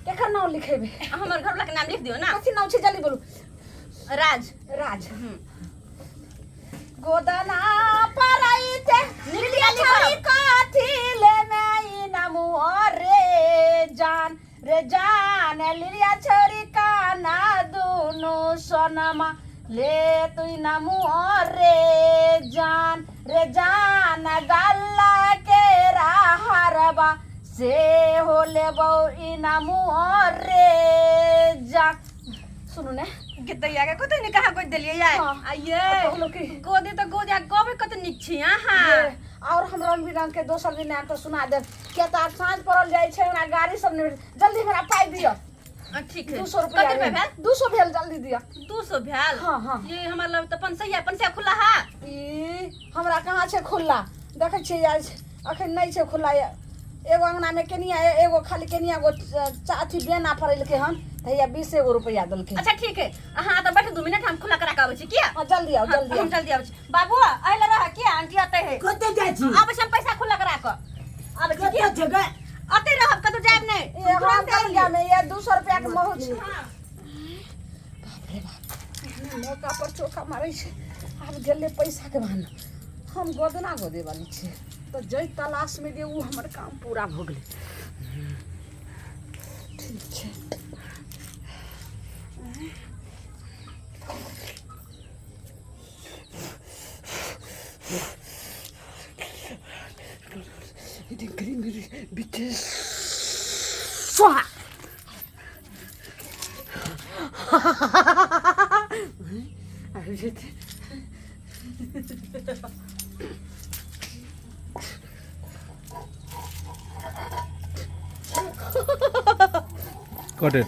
केकर नाम लिखेबै? हमर घरवाला के नाम लिख दियो ना। कथी नाम छै, जल्दी बोलू। राज। राज। गोदना परैते लिखिया छौरी कथी ले में नामु रे जान रे जान, लिलिया छौरी काना दुनु सोनमा ले तुई नामु रे जान रे जान, गल्ला के हरबा से हो लेबौ इनामु रे जान। सुनू ने। दैया के कते नीक अहाँ गोदि देलियै यै। हाँ। आ यै, कहलहुँ की? गोदी तऽ गोदी आ गबै कते नीक छी अहाँ। ये, और हम रंग बिरंग के दोसर दिन आयब तऽ सुना देब, किया तऽ आब साँझ पड़ल जाइ छै, हमरा गाड़ी सब नहि भेट। जल्दी हमरा पाइ दिअ। ठीक है। 200 रुपया। कते रुपया भेल? 200 भेल, जल्दी दिअ। 200 भेल? हाँ। ये हमर लग तऽ 500, 500 खुला है। ई हमरा कहाँ छै खुल्ला? देखै छियै आज अखन नहि छै खुल्ला। एगो अंगनामे केनिया एगो खाली केनिया गो अथी बेना फड़ेलकै हन तऽ हैया 20 गो रुपैआ देलकै। अच्छा ठीक है, अहाँ तऽ बैठू 2 मिनट, हम खुला करा के आबै छी। किया? हाँ, जल्दी आउ, जल्दी हम आउ। जल्दी आबै छी। बाबू, अहिले रह किया, आंटी अतै है। कतऽ जाइ छी? आबै छी हम पैसा खुला करा के आबै छी। कतऽ किया? जगह? अतै रहब, कतौ जायब नहि। ये हम तुरन्त आबि गंगा में ये 200 रुपया के महु छै। बाप रे बाप, एहने मौका पर चौका मारै छै। आब गेलै पैसा के बहाना, हम गोदना गोदे वाली छियै तऽ जै तलाशमे गे ओ हमर काम पूरा भऽ गेलै। ठीक छै। स्वाहा। आबि जेतै। Got it.